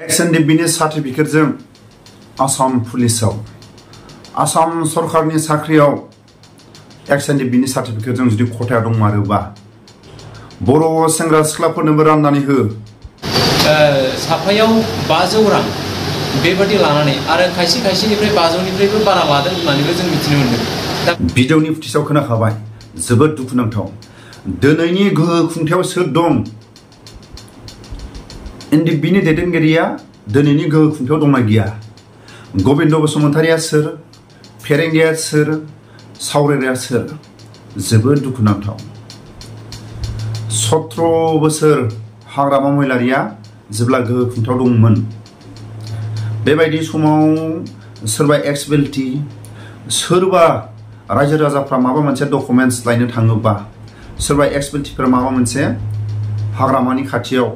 EX NDFB सार्टिफिकेटजों Assam पुलिसाव Assam सरकारनि साख्रियाव EX NDFB सार्टिफिकेटजों जुदि खथाया दंमारोबा बर' सेंग्रा सिख्लाफोरनोबो राननानै हो। साफायाव 500 रां बेबादि लानानै आरो खायसेनिफ्राय 500निफ्रायबो बारा लादों होननानैबो जों मिथिनो मोनदों। भिडिअनि फुटेजाव खोनाखाबाय जोबोद दुखुनांथाव। दिनैनि गोहो खुंथायाव सोर दं? NDFBनि दैदेनगिरिया दिनैनि गोहो खुंथायाव दंना गैया? गबिन्द बसुमतारिया सोर? फेरेंगाया सोर? सावरायग्राया सोर? जोबोद दुखुनांथाव। 17 बोसोर हाग्रामा महिलारिया जेब्ला गोहो खुंथायाव दंमोन बेबायदि समाव सोरबा एक्सबिलिटि सोरबा रायजो राजाफ्रा माबा मोनसे डकुमेन्ट्स लायनो थाङोबा सोरबा एक्सबिलिटिफोरा माबा मोनसे हाग्रामानि खाथियाव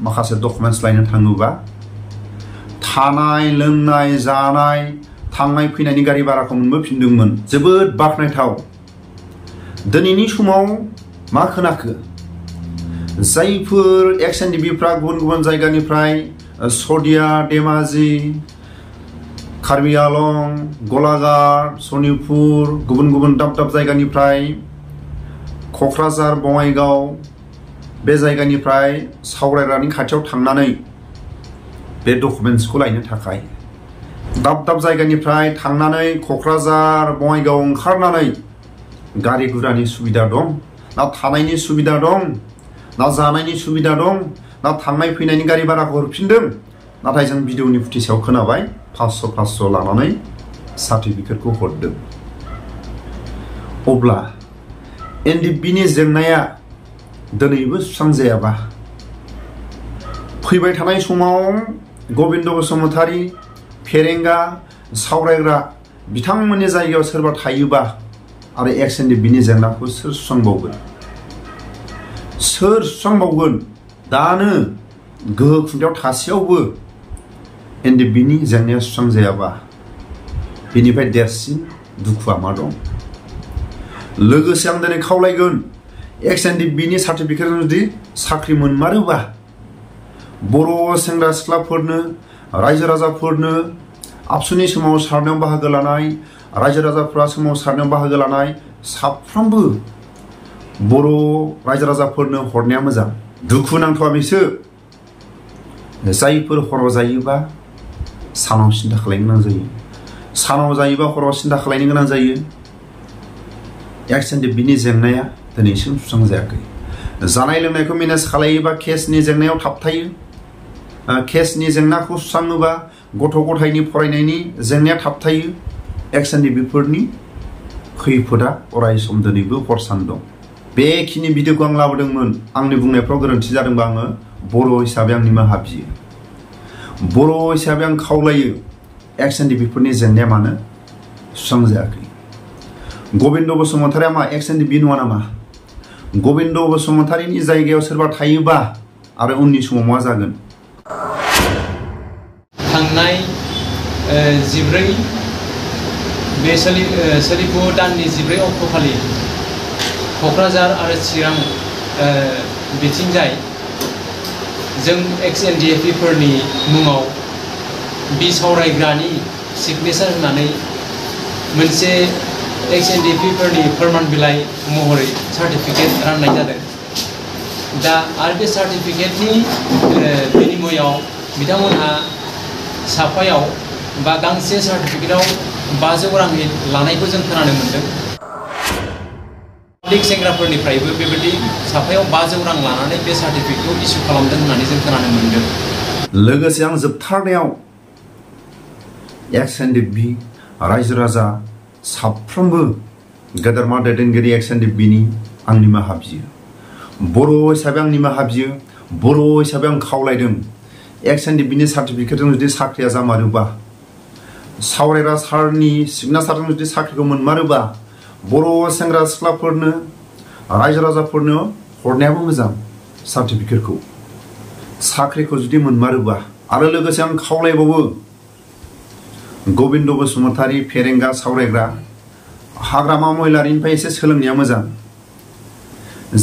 माखासे डकुमेन्ट्स लायनो थाङोबा थानाय लोंनाय जानाय थांनाय फैनायनि गारि भाराखौ मोनबोफिनदोंमोन। जोबोद बाखनायथाव। दिनैनि समाव मा खोनाखो? जायफोर EX NDFBफ्रा गुबुन जायगानिफ्राय सदिया धेमाजि कार्बि आलं गलाघाट सनितपुर गुबुन दाब जायगानिफ्राय क'क्राझार बङाइगाव बे जायगानिफ्राय सावरायग्रानि खाथियाव थांनानै बे डकुमेन्ट्सखौ लायनो थाखाय दाब जायगानिफ्राय थांनानै क'क्राझार बङाइगाव ओंखारनानै गारि गुरानि सुबिदा दं ना थानायनि सुबिदा दं ना जानायनि सुबिदा दं ना थांनाय फैनायनि गारि भाराखौ हरफिनदों? नाथाय जों भिडिअनि फुटेजाव खोनाबाय 500 लानानै सार्टिफिकेटखौ हरदों। अब्ला NDFBनि जेंनाया दिनैबो सुस्रांजायाबा फैबाय थानाय समाव गबिन्द बसुमतारि फेरेंगा सावरायग्रा बिथांमोननि जायगायाव सोरबा थायोबा आरो EX NDFBनि जेंनाखौ सोर सुस्रांबावगोन? सोर सुस्रांबावगोन? दानो गोहो खुंथायाव थासेयावबो NDFBनि जेंनाया सुस्रांजायाबा बेनिफ्राय देरसिन दुखुआ मा दं? लोगोसे आं दिनै खावलायगोन EX NDFBनि सार्टिफिकेटजों जुदि साख्रि मोनमारोबा बर' सेंग्रा सिख्लाफोरनो रायजो राजाफोरनो आबसुनि समाव सारनायाव बाहागो लानाय रायजो राजाफोरा सोमावसारनायाव बाहागो लानाय साफ्रोमबो बर' रायजो राजाफोरनो हरनाया मोजां। दुखु नांथावा बेसो जायफोर हराव जायोबा सानाव सिन्था खालामनो गोनां जायो सानाव जायोबा हराव सिन्था खालामनो गोनां जायो। EX NDFBनि जेंनाया दिनैसिम सुस्रांजायाखै। जानाय लोंनायखौ मेनेज खालायोबा केसनि जेंनायाव थाबथायो। केसनि जेंनाखौ सुस्राङोबा गथ' गथायनि फरायनायनि जेंनाया थाबथायो। EX NDFBफोरनि खैफोदा अराय सम दिनैबो हरसान दं। बेखिनि भिडिअखौ आं लाबोदोंमोन। आंनि बुंनायफ्राव गोरोन्थि जादोंबा आङो बर' हिसाबै आं निमाहा बियो। बर' हिसाबै आं खावलायो EX NDFBफोरनि जेंनाया मानो सुस्रांजायाखै? गबिन्द बसुमतारिया मा EX NDFB नङा नामा? गबिन्द बसुमतारिनि जायगायाव सोरबा थायोबा आरो उननि समाव मा जागोन? थांनाय 14 बे सोलिफु दाननि 14 अक्ट'खालि क'क्राझार आरो चिरां बिथिंजाय जों EX NDFBफोरनि मुङाव बिसावरायग्रानि सिगनेचार होनानै मोनसे EX NDFBफोरनि फोरमान बिलाइ महरै सार्टिफिकेट राननाय जादों। दा आरो बे सार्टिफिकेटनि बिनिमयाव बिथांमोनहा साफायाव बा गांसे सार्टिफिकेटआव 500 रां लानायखौ जों खोनानो मोनदों। पाब्लिक सेंग्राफोरनिफ्रायबो बेबायदि साफायाव 500 रां लानानै बे सार्टिफिकेटखौ इस्यु खालामदों होननानै जों खोनानो मोनदों। लोगोसे आं जोबथारनायाव EX NDFB रायजो राजा साफ्रोमबो गेदेरमा दैदेनगिरि EX NDFBनि आं निमाहा बियो। बर' हिसाबै आं निमाहा बियो। बर' हिसाबै आं खावलायदों EX NDFBनि सार्टिफिकेटजों जुदि साख्रिया जामारोबा सावरायग्रा सारनि सिगनेचारजों जुदि साख्रिखौ मोनमारोबा बर' सेंग्रा सिख्लाफोरनो रायजो राजाफोरनो हरनायाबो मोजां सार्टिफिकेटखौ साख्रिखौ जुदि मोनमारोबा। आरो लोगोसे आं खावलायबावो गबिन्द बसुमतारि फेरेंगा सावरायग्रा हाग्रामा महिलारिनिफ्राय एसे सोलोंनाया मोजां।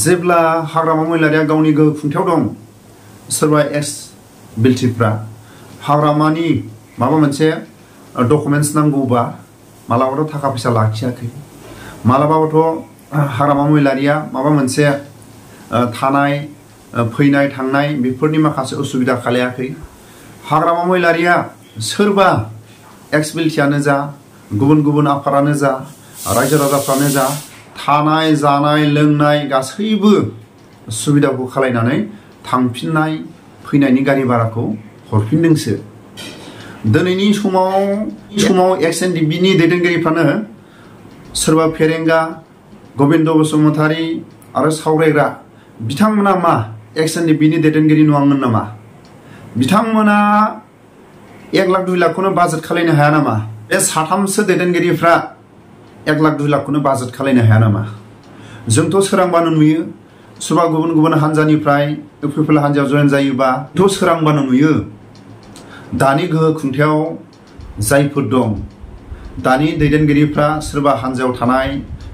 जेब्ला हाग्रामा महिलारिया गावनि गोहो खुंथायाव दं सोरबा एक्स बिल्टिफ्रा हाग्रामानि माबा मोनसे डकुमेन्ट्स नांगौबा मालाबाथ' थाखा फैसा लाखियाखै मालाबाबोथ' हाग्रामा महिलारिया माबा मोनसे थानाय फैनाय थांनाय बेफोरनि माखासे उसुबिदा खालायाखै हाग्रामा महिलारिया सोरबा एक्सबिलिटियानो जा गुबुन गुबुन आफादानो जा रायजो राजाफ्रानो जा थानाय जानाय लोंनाय गासैबो सुबिदाखौ खालायनानै थांफिननाय फैनायनि गारि भाराखौ हरफिनदोंसो दिनैनि समाव एक्स एनडिएफबि दैदेनगिरिफ्रानो सोरबा फेरेंगा गोविन्द बसुमतारी आरो सावरायग्रा बिथांमोना मा एक्स एनडिएफबि दैदेनगिरि नङामोन नामा बिथांमोना 1 लाख 2 लाखखौनो बाजेट खालायनो हाया नामा बे साथामसो दैदेनगिरिफ्रा 1 लाख 2 लाखखौनो बाजेट खालायनो हाया नामा जोंथ' सोरांबानो नुयो सोरबा गुबुन गुबुन हान्जानिफ्राय इउपिपिएल हान्जायाव जयेन जायोबा थ' सोरांबानो नुयो दानि गोहो खुंथायाव जायफोर दं दानि दैदेनगिरिफ्रा सोरबा हान्जायाव थानाय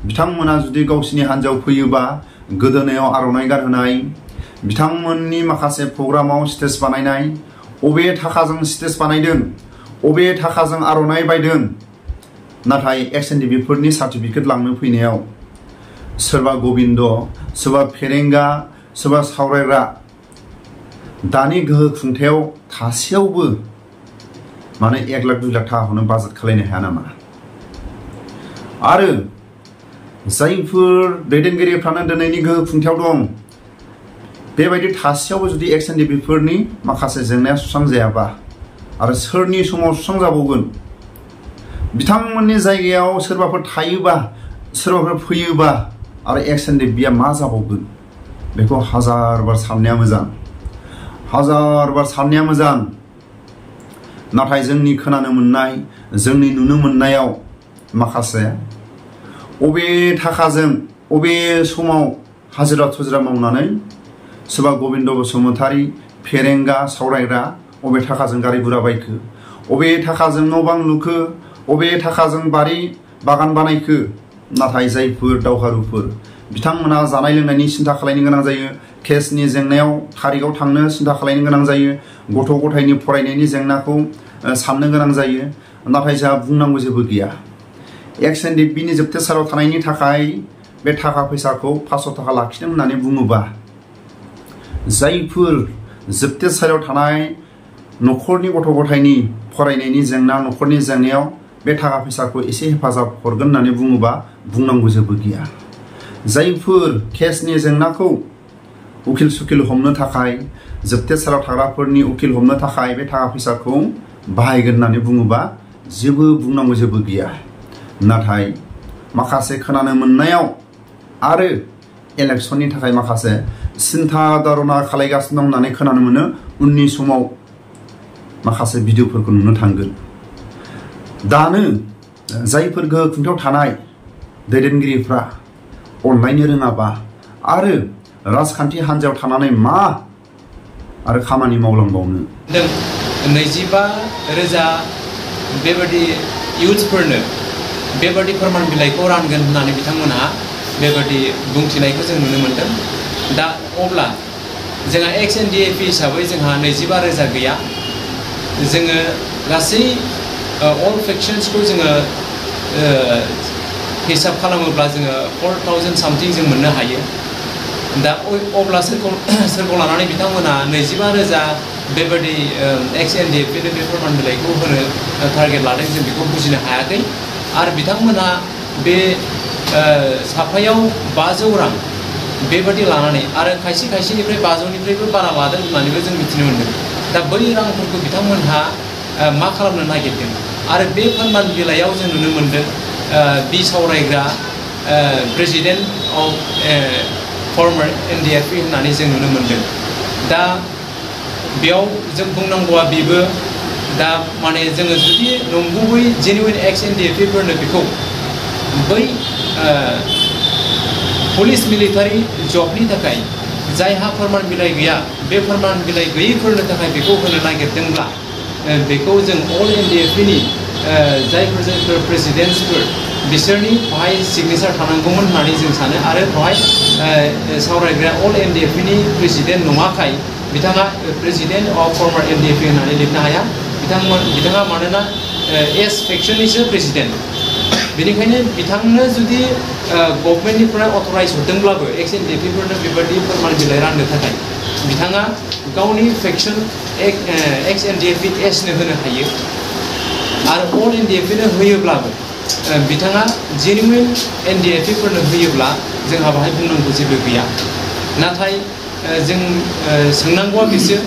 बिथांमोना जुदि गावसिनि हान्जायाव फैयोबा गोदोनायाव आर'नाइ गानहोनाय बिथांमोननि माखासे प्रग्रामाव स्टेज बानायनाय अबे थाखाजों स्टेज बानायदों अबे थाखाजों आर'नाइ बायदों नाथाय एक्स एनडिएफबिफोरनि सार्टिफिकेट लांनो फैनायाव सोरबा गोविन्द सोरबा फेरेंगा सोरबा सावरायग्रा दानि गोहो खुंथायाव थासेयावबो माने 1 लाख 2 लाख थाखाखौनो बाजेट खालायनो हाया नामा आरो जायफोर दैदेनगिरिफ्रानो दिनैनि गोहो खुंथायाव दं बेबायदि थासेयावबो जुदि एक्स एनडिएफबिफोरनि माखासे जेंनाया सुस्रांजायाबा आरो सोरनि समाव सुस्रांजाबावगोन बिथांमोननि जायगायाव सोरबाफोर थायोबा सोरबाफोर फैयोबा आरो एक्स एनडिएफबिया मा जाबावगोन बेखौ हाजार बार साननाया मोजां नाथाय जोंनि खोनानो मोननाय जोंनि नुनो मोननायाव माखासे अबे थाखाजों अबे समाव हाजिरा थुजिरा मावनानै सोरबा गोविन्द बसुमतारी फेरेंगा सावरायग्रा अबे थाखाजों गारि गुरा बायखो अबे थाखाजों न' बां लुखो अबे थाखाजों बारि बागान बानायखो नाथाय जायफोर दावहारुफोर बिथांमोना जानाय लोंनायनि सिन्था खालायनो गोनां जायो केसनि जेंनायाव थारिखआव थांनो सिन्था खालायनो गोनां जायो गथ' गथायनि फरायनायनि जेंनाखौ साननो गोनां जायो नाथाय जोंहा बुंनांगौ जेबो गैया एक्स एनडिएफबिनि जोबथेसाराव थानायनि थाखाय बे थाखा फैसाखौ 500 थाखा लाखिदों होननानै बुङोबा जायफोर जोबथेसाराव थानाय न'खरनि गथ' गथायनि फरायनायनि जेंना न'खरनि जेंनायाव बे थाखा फैसाखौ एसे हेफाजाब हरगोन होननानै बुङोबा बुंनांगौ जेबो गैया जायफोर केसनि जेंनाखौ उकिल सुकिल हमनो थाखाय जोबथेसाराव थाग्राफोरनि उकिल हमनो थाखाय बे थाखा फैसाखौ बाहायगोन होननानै बुङोबा जेबो बुंनांगौ जेबो गैया नाथाय माखासे खोनानो मोननायाव आरो इलेक्सननि थाखाय माखासे सिन्था धारना खालायगासिनो दं होननानै खोनानो मोनो उननि समाव माखासे भिडिअफोरखौ नुनो थांगोन दानो जायफोर गोहो खुंथायाव थानाय दैदेनगिरिफ्रा अनलायनो रोङाबा आरो राजखान्थि हान्जायाव थानानै मा आरो खामानि मावलांबावनो 25,000 बेबायदि इयुथ्सफोरनो बेबायदि फोरमान बिलाइखौ रानगोन होननानै बिथांमोनहा बेबायदि बुंथिनायखौ जों नुनो मोनदों दा अब्ला जोंहा एक्स एनडिएफबि हिसाबै जोंहा 25,000 गैया जोङो गासै अल फेक्शन्सखौ जोङो हिसाब खालामोब्ला जोङो 4,000 सामथिं जों मोननो हायो दा अब्ला सोरखौ लानानै बिथांमोना 25,000 बेबायदि एक्स एनडिएफबिनो बे फोरमान बिलाइखौ होनो टारगेट लादों जों बेखौ बुजिनो हायाखै आरो बिथांमोना बे साफायाव 500 रां बेबायदि लानानै आरो खायसेनिफ्राय 500निफ्रायबो बारा लादों होननानैबो जों मिथिनो मोनदों दा बै रांफोरखौ बिथांमोनहा मा खालामनो नागिरदों आरो बे फोरमान बिलाइयाव जों नुनो मोनदों बि सावरायग्रा प्रेसिडेन्ट अफ फर्मार एनडिएफबि होननानै जों नुनो मोनदों दा बेयाव जों बुंनांगौआ बेबो दा माने जोङो जुदि नंगुबै जेनुइन एक्स एनडिएफबिफोरनो बेखौ बै पुलिस मिलिटारि जबनि थाखाय जायहा फोरमान बिलाइ गैया बे फोरमान बिलाइ गैयैफोरनो थाखाय बेखौ होनो नागिरदोंब्ला बेखौ जों अल एनडिएफबिनि जायफोर प्रेसिडेन्टसफोर बिसोरनि बेवहाय सिगनेचार थानांगौमोन होननानै जों सानो आरो बेवहाय सावरायग्रा अल एनडिएफबिनि प्रेसिडेन्ट नङाखाय बिथाङा प्रेसिडेन्ट अफ फर्मार NDFB होननानै लिरनो हाया बिथाङा मानोना एस फेक्शननिसो प्रेसिडेन्ट बेनिखायनो बिथांनो जुदि गभर्नमेन्टनिफ्राय अथराइज हरदोंब्लाबो एक्स NDFBफोरनो बेबायदि फोरमान बिलाइ राननो थाखाय बिथाङा गावनि फेक्शन एक्स NDFB एसनो होनो हायो आरो अल NDFBनो होयोब्लाबो बिथाङा जेनुइन NDFBफोरनो होयोब्ला जोंहा बाहाय बुंनांगौ जेबो गैया नाथाय जों सोंनांगौआ बिसो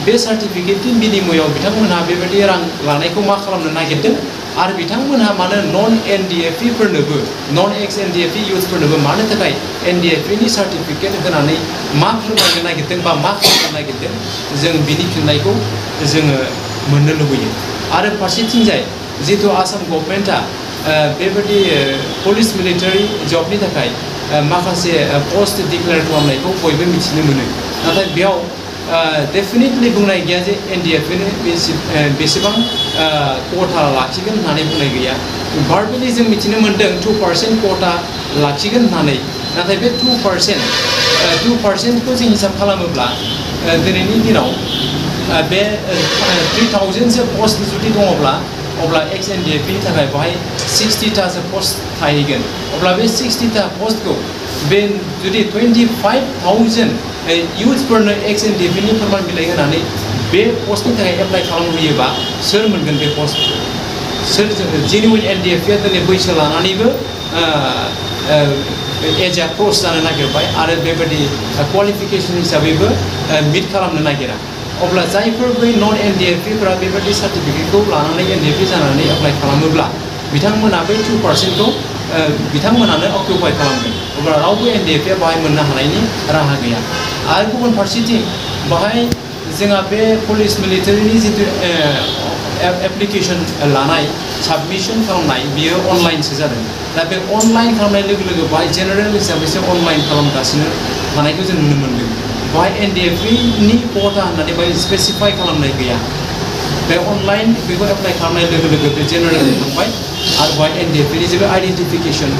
बे सार्टिफिकेटनि बिनिमयाव बिथांमोनहा बेबायदि रां लानायखौ मा खालामनो नागिरदों आरो बिथांमोनहा मानो नन NDFBफोरनोबो नन एक्स NDFB इउथफोरनोबो मानो थाखाय NDFBनि सार्टिफिकेट होनानै मा फोरमायनो नागिरदों बा मा खालामनो नागिरदों जों बिनि फिननायखौ जोङो मोननो लुबैयो आरो फारसेथिंजाय जिहेतु आसाम गभर्नमेन्टआ बेबायदि पुलिस मिलिटारि जबनि थाखाय माखासे पस्ट डिक्लेयार खालामनायखौ बयबो मिथिनो मोनो नाथाय बेयाव डेफिनेटलि बुंनाय गैया जे NDFBनो बेसेबां quota लाखिगोन होननानै बुंनाय गैया भारबेलि जों मिथिनो मोनदों 2% quota लाखिगोन होननानै नाथाय बे 2%खौ जों हिसाब खालामोब्ला दिनैनि दिनाव बे 3000सो पस्ट जुदि दङब्ला अब्ला एक्स NDFBनि थाखाय बेवहाय 60टासो पस्ट थाहैगोन अब्ला बे 60टा पस्टखौ बे जुदि 25,000 इउथफोरनो एक्स NDFBनि फोरमान बिलाइ होनानै बे पस्टनि थाखाय एप्लाइ खालामहोयोबा सोर मोनगोन बे पस्टखौ सोर जेनुइन NDFBआ दिनै बैसो लानानैबो एजआ क्रस जानो नागिरबाय आरो बेबायदि क्वालिफिकेसन हिसाबैबो मिट खालामनो नागिरा अब्ला जायफोर बै नन NDFBफोरा बेबायदि सार्टिफिकेटखौ लानानै NDFB जानानै एप्लाइ खालामोब्ला बिथांमोना बै 2%खौ बिथांमोनानो अक्युपाइ खालामगोन अब्ला रावबो NDFBआ बाहाय मोननो हानायनि राहा गैया आरो गुबुन फारसेथिं बाहाय जोंहा बे पुलिस मिलिटारिनि जितु एप्लिकेसन लानाय साबमिसन खालामनाय बियो अनलाइनसो जादों दा बे अनलाइन खालामनाय लोगो लोगो बाहाय जेनेरेल हिसाबैसो अनलाइन खालामगासिनो थानायखौ जों नुनो मोनदों बाहाय NDFBनि quota होननानै बाहाय स्पेसिफाइ खालामनाय गैया बे अनलाइन बेखौ एप्लाइ खालामनाय लोगो लोगो बे जेनेरेल थांबाय आरो बाहाय NDFBनि जेबो आइडेन्टिफिकेसन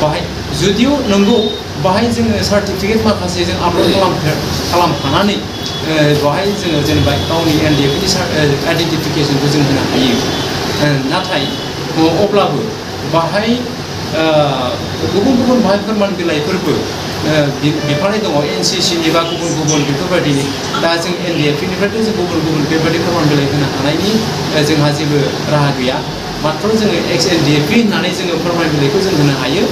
बाहाय जुदिअ नंगौ बाहाय जोङो सार्टिफिकेट माखासे जों आपल'ड खालामफानानै बाहाय जोङो जेनेबा गावनि NDFBनि आइडेन्टिफिकेसनखौ जों होनो हायो नाथाय अब्लाबो बाहाय गुबुन गुबुन बाहाय फोरमान बिलाइफोरबो बिफानाय दङ NCCनि बा गुबुन गुबुन बेफोरबायदि दा जों NDFBनिफ्रायथ' जों गुबुन गुबुन बेबायदि फोरमान बिलाइ होनो हानायनि जोंहा जेबो राहा गैया मात्र जोङो एक्स NDFB होननानै जोङो फोरमान बिलाइखौ जों होनो हायो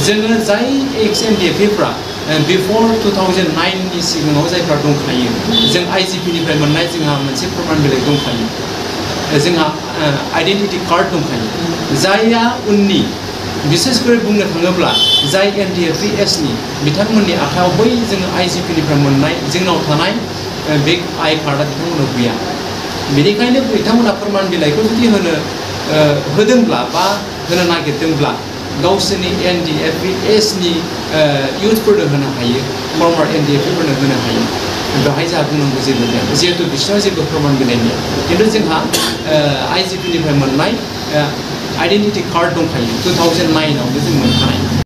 जोङो जाय एक्स NDFBफ्रा बिफर 2009नि सिगाङाव जायफ्रा दंखायो जों IGPनिफ्राय मोननाय जोंहा मोनसे फोरमान बिलाइ दंखायो जोंहा आइडेन्टिटि कार्ड दंखायो जायहा उननि बिसेसकरि बुंनो थाङोब्ला जाय NDFB एसनि बिथांमोननि आखायाव बै जोङो IGPनिफ्राय मोननाय जोंनाव थानाय बे आइ कार्डआ बिथांमोनाव गैया बेनिखायनो बिथांमोना फोरमान बिलाइखौ जुदि होदोंब्ला बा होनो नागिरदोंब्ला गावसोरनि NDFB एसनि इउथफोरनो होनो हायो फर्मार NDFBफोरनो होनो हायो बेवहाय जोंहा बुंनांगौ जेबो गैया जिहेतु बिसोरनाव जेबो फोरमान बिलाइ गैया खिन्थु जोंहा IGPनिफ्राय मोननाय आइडेन्टिटि कार्ड दंखायो 2009आवनो जों मोनखानाय